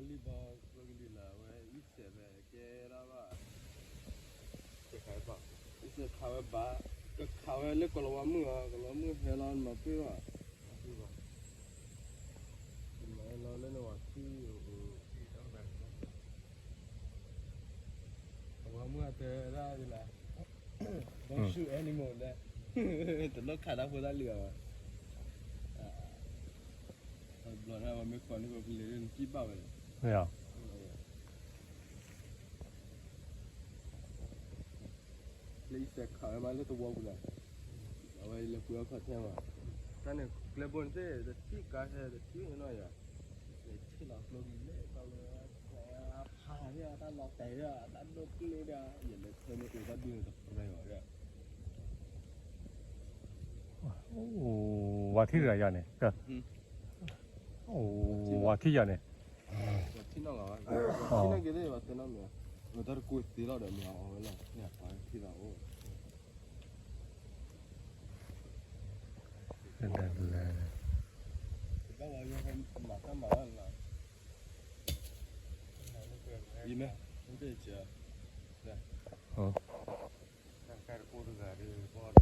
လံဘီကျိကလံၤလၢ်ဝဲ အံၣ်စဲးဖဲကဲဒၣ်ဘၣ်, အံၣ်စဲးခးဝဲဘၣ်, ကခးဝဲလၢကီၤလၤဝါမုၢ်အီၤ ကီၤလၤဝါမုၢ်ဟဲလီၤမၤပှ့ၤဘၣ်, မၤလီၤလၢနဝၤခံ, ကီၤလၤဝါမုၢ်အတဲဒၣ်ဒ်လဲၣ်, don't shoot animal လဲၣ်, တလိၣ်ခးတၢ်ဖိတၢ်လံၤအီၤဘၣ်, တဘျီန့ၣ် ပမ့ၢ်ကိးန့ၢ်ပပလ့ၤ နကံၣ်ဘၣ်ဝဲလဲၣ်, လၢအံၣ်စဲးခးဝဲမးလၢသဝီပူၤလီၤ, အဝဲလဲၤပှ့ၤအီၣ်ခီၣ်ထံးမး, တၢ်န့ၣ်ကျဲဘိန့ၣ်သ့ၣ် တထံၣ်ကါဟဲတထံၣ်နီၢ်ယၤ, လဲၤထံၣ်လီၤကျိကလံၤလၢတၢ်လၢ ဖးဒၣ်တၢ်လီၤတဲာ်ဒၣ် တၢ်ဒိၣ်ကျ့ဒၣ် ယလဲၤထဲန့ၣ်အိၣ်တၢ်ဒုးန့ၣ်တပြဲအီၤဒၣ်, ဝၤထံၣ်တဂၤယၤန့ၣ်, ဝၤထံၣ်ယၤန့ၣ်, ဝၤထံၣ်နီၢ်ဂၤဘၣ်, ထံၣ်နီၢ်က့ၤသ့ၣ်ဘၣ်တဲနီတမံၤ, တၢ်တကိးသ့လီၤဒီးမ့ၢ်အီၤဝဲလီၤ န့ၣ်ပှၤထံၣ်သးအိၣ် တလဲၤ, ဘၣ်ဝဲမၤတၢ်မၤလီၤ, ယမ့ၢ်, မ့ၢ်တကဲ, တၢ်တကိးတဂၤဒီး ဘီတကိး